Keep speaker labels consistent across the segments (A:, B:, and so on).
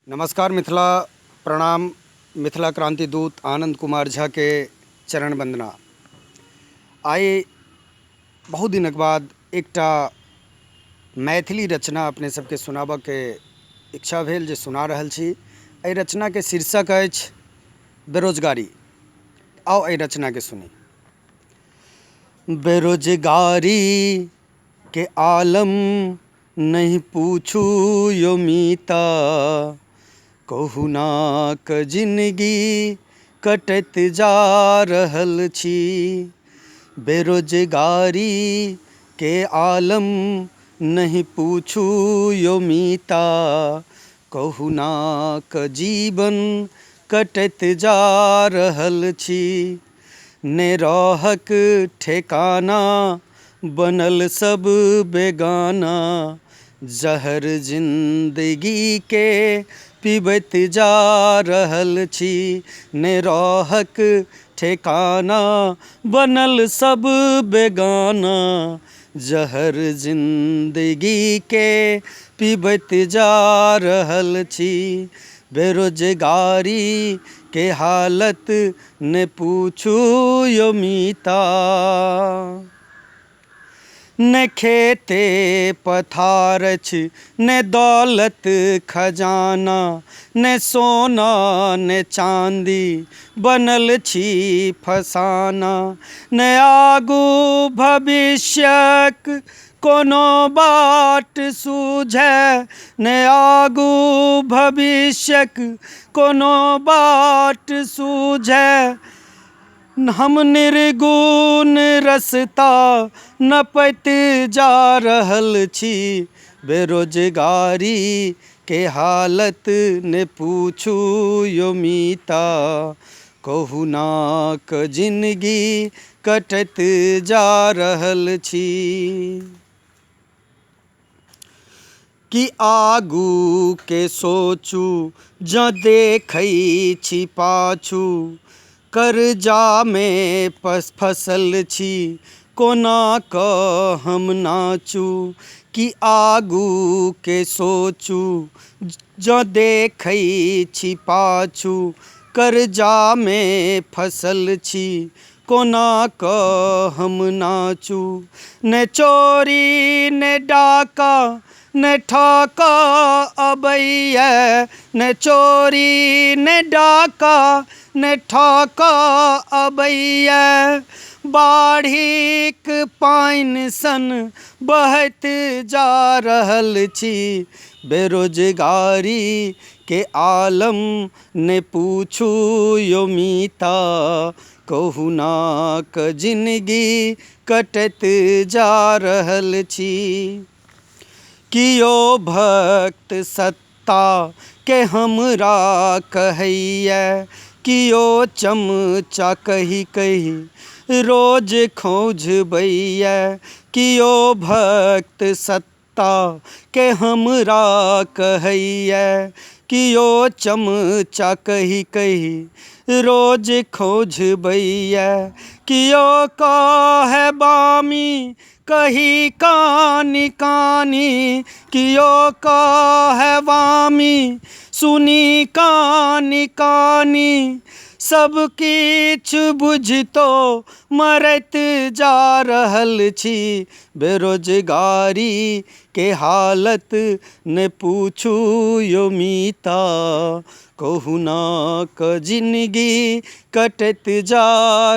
A: नमस्कार मिथिला प्रणाम मिथिला क्रांति दूत आनंद कुमार झा के चरण वंदना। आइ बहुत दिनक बाद एकटा मैथिली रचना अपने सबके सुनाबऽके इच्छा भेल जे सुना रहल छी। एहि रचनाके शीर्षक अछि बेरोजगारी। आउ एहि रचनाके सुनी। बेरोजगारी के आलम नहि पूछू यो मीता, कहुना कऽ जिनगी कटैत जा रहल छी। बेरोजगारी के आलम नहि पूछू यो मीता, कहुना कऽ जीवन कटैत जा रहल छी। ने रहक ठेकाना बनल सब बेगाना, जहर जिन्दगी के पिबैत जा रहल छी। ने रहक ठेकाना बनल सब बेगाना, जहर जिन्दगी के पिबैत जा रहल छी। बेरोजगारी के हालत ने पूछू यो मीता। ने खेते पथार अछि ने दौलत खजाना, ने सोना ने चाँदी बनल छी फसाना। ने आगू भविष्यक कोनो बाट सूझै, ने आगू भविष्यक कोनो बाट सूझै। हम निर्गुण रस्ता नपैत जा रहल छी। बेरोजगारी के हालत ने पूछू यो मीता, कहुना कऽ जिनगी कटैत जा रहल छी। कि आगू के सोचू जँ देखै छी पाछू, कर्जामे फसल छी कोना कऽ हम नाचू। कि आगू के सोचू जँ देखै छी पाछू, कर्जामे फसल छी कोना कऽ हम नाचू। ने चोरी ने डाका ने ठका अबैया, ने चोरी ने डाका ने ठका अबैया। बाढ़िक पानि सन बहैत जा रहल छी। बेरोजगारी के आलम ने पूछू यो मीता, कहुना कऽ जिनगी कटैत जा रहल छी। कियो भक्त सत्ता के हमरा कहैया, कियो चमचा कहि कहि रोज खौंझबैया। कियो भक्त सत्ता के हमरा कहैया, कियो चमचा कहि कहि रोज खौंझबैया। कियो कहै बामी कही कानी कानी, कियो कहै वामी सुनी कानी कानी। सब किछु बुझितो मरैत जा रहल छी। बेरोजगारी के हालत ने पूछू यो मीता, कहुना कऽ जिनगी कटैत जा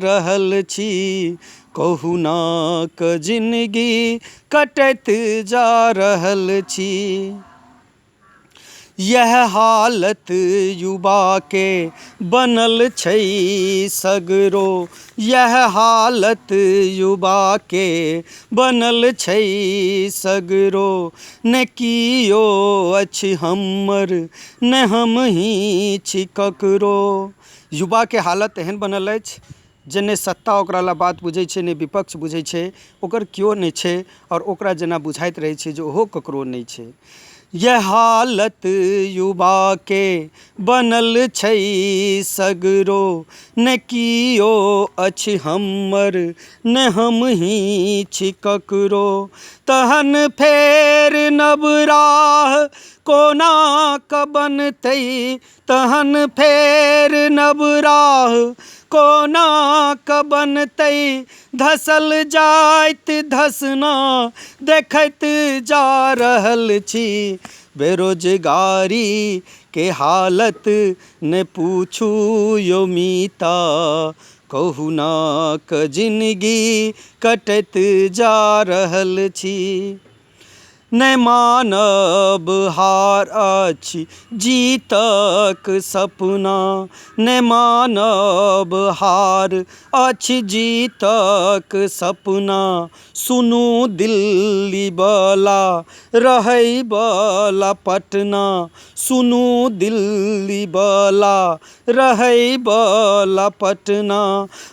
A: रहल छी। कहुना कऽ जिनगी कटैत जा रहल छी। यह हालत युवा के बनल छै सगरो, यह हालत युवा के बनल छै सगरो। ने कियो अछि हमर ने हमही छी ककरो। युवाके हालत एहन बनल अछि जे नहि सत्ता ओकरा लए बात बुझै छै, नहि विपक्ष बुझै छै, ओकर केओ नहि छै आओर ओकरा जेना बुझाइत रहै छै जे ओहो ककरो नहि छै। यह हालत युवा के बनल छै सगरो, ने कियो अछि हमर ने हमही छी ककरो। तहन फेर नव राह कोना कऽ बनतै तहन फेर नव राह, कोना कऽ बनतै धसल जाइत धसना देखैत जा रहल छी। बेरोजगारी के हालत ने पूछू यौ मीता, कहुना कऽ जिनगी कटैत जा रहल छी। नहि मानब हार अछि जीतक सपना, नहि मानब हार अछि जीतक सपना। सुनू दिल्लीवला रहैवला पटना, सुनू दिल्लीवला रहैवला पटना।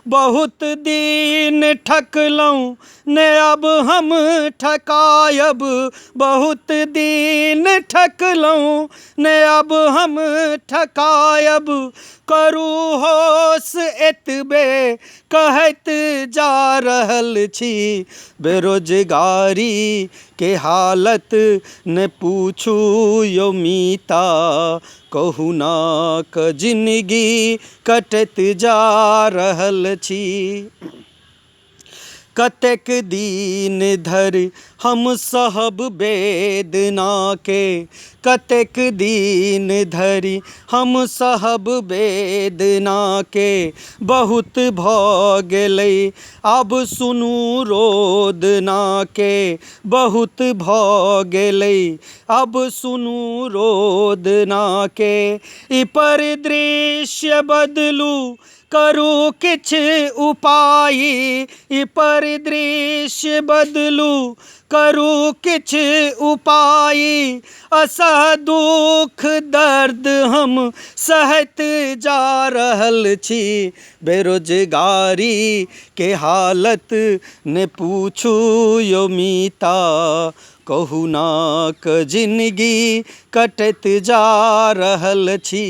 A: बहुत दिन ठकलहुँ ने अब हम ठकायब, बहुत दिन ठकलहुँ ने अब हम ठकायब। करू होश एतबे कहैत जा रहल छी। बेरोजगारी के हालत ने पूछू यौ मीता, कहुना कऽ जिनगी कटैत जा रहल छी। कतेक दिन धरि हम सहब वेदनाके, कतेक दिन धरि हम सहब वेदनाके। बहुत भऽ गेलै आब सुनू रोदनाके, बहुत भऽ गेलै आब सुनू रोदनाके। ई परिदृश्य बदलू करू किछु उपाय, ई परिदृश्य बदलू करू किछु उपाय। असह दुःख दर्द हम सहैत जा रहल छी। बेरोजगारी के हालत ने पूछू यौ मीता, कहुना कऽ जिनगी कटैत जा रहल छी।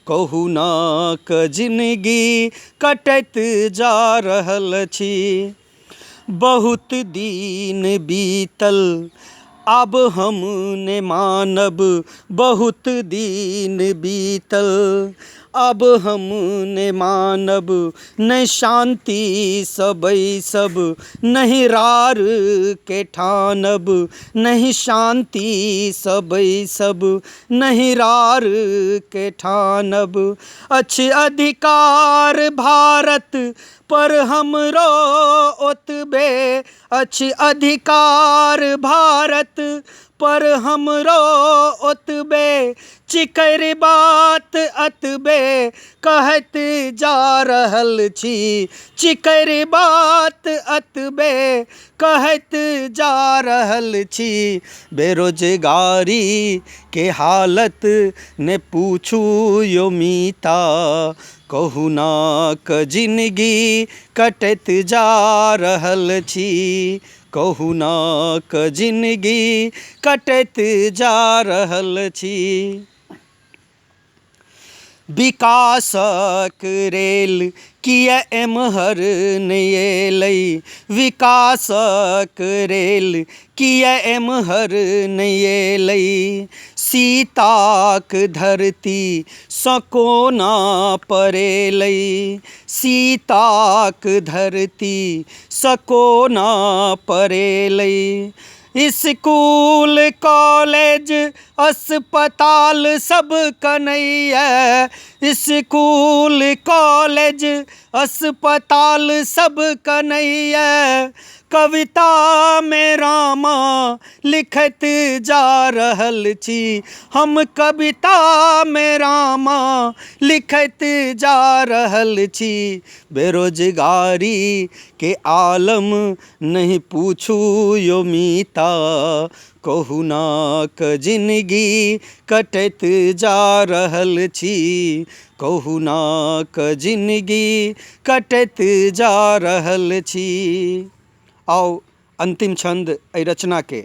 A: कहुना कऽ जिनगी कटैत जा रहल छी। बहुत दिन बीतल आब हम ने मानब, बहुत दिन बीतल आब हम ने मानब। नहि शान्तिसँ बैसब नहि रार के ठानब, नहि शान्तिसँ बैसब नहि रार के ठानब। अछि अधिकार भारत पर हमरो ओतबे, अछि अधिकार भारत पर हमरो ओतबे। चिकरि बात अतबे कहैत जा रहल छी, चिकरि बात अतबे कहैत जा रहल छी। बेरोजगारी के हालत ने पूछू यौ मीता, कहुना कऽ जिनगी कटैत जा रहल छी। कहुना कऽ जिनगी कटैत जा रहल छी। विकासक रेल किए एम्हर नहि एलै, विकासक रेल किए एम्हर नहि एलै। सीताक धरतीसँ कोना पड़ेलै, सीताक धरतीसँ कोना पड़ेलै। इसकुल कॉलेज अस्पताल सब कनैया, इसकुल कॉलेज अस्पताल सब कनैया। कविता मे रामा लिखैत जा रहल छी, हम कविता मे रामा लिखैत जा रहल छी। बेरोजगारी के आलम नहि पूछू यौ मीता, कहुना कऽ जिनगी कटैत जा रहल छी। कहुना कऽ जिनगी कटैत जा रहल छी। आउ अन्तिम छन्द एहि रचनाके।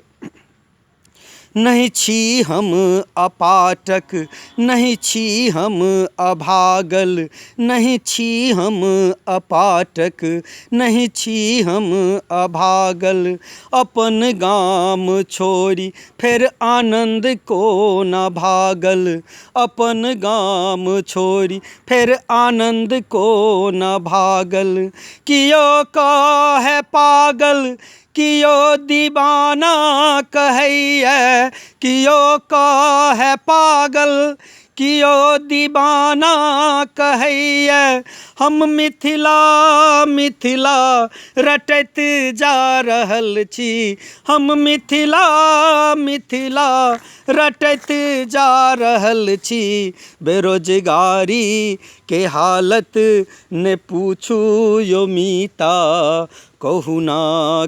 A: नहि छी हम अपाटक, नहि छी हम अभागल, नहि छी हम अपाटक, नहि छी हम अभागल। अपन गाम छोड़ि फेर आनन्द कोना भागल, अपन गाम छोड़ि फेर आनन्द कोना भागल। कियो कहै पागल, कियो दीवाना कहैए, कियो कहै पागल, कियो दीवाना कहैए। हम मिथिला मिथिला रटैत जा रहल छी, हम मिथिला मिथिला रटैत जा रहल छी। बेरोजगारी के हालत ने पूछू यो मीता, कहुना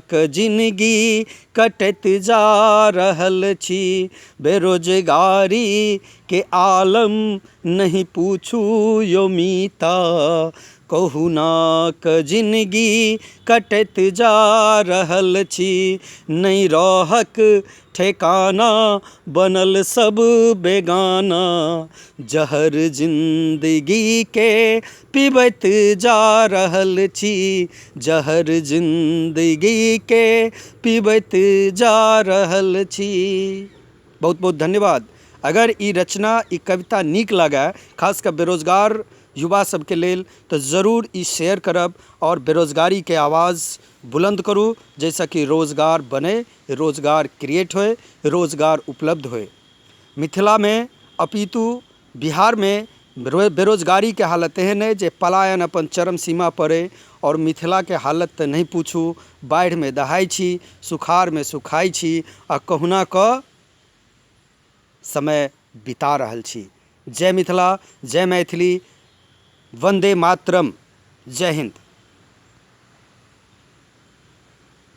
A: कऽ जिनगी कटैत जा रहल छी। बेरोजगारी के आलम नहि पूछू यो मीता, कहुना कऽ जिनगी कटैत जा रहल छी। नहि रहक ठेकाना बनल सब बेगाना, जहर जिन्दगीके पिबैत जा रहल छी, जहर जिन्दगीके पिबैत जा रहल छी। बहुत बहुत धन्यवाद। अगर ई रचना, ई कविता नीक लागए, खास कऽ बेरोजगार युवा सबके लेल, तऽ जरूर ई शेयर करब आओर बेरोजगारीके आवाज बुलन्द करू, जाहिसँ कि रोजगार बनै, रोजगार क्रिएट होइ, रोजगार उपलब्ध होइ। मिथिलामे अपितु बिहारमे बेरोजगारीके हालत एहन अइ जे पलायन अपन चरम सीमापर अइ, आओर मिथिलाके हालत तऽ नहि पूछू, बाढ़िमे दहाइ छी, सुखाड़मे सुखाइ छी, आओर कहुना कऽ समय बिता रहल छी। जय मिथिला, जय मैथिली, वन्दे मातरम, जय हिन्द।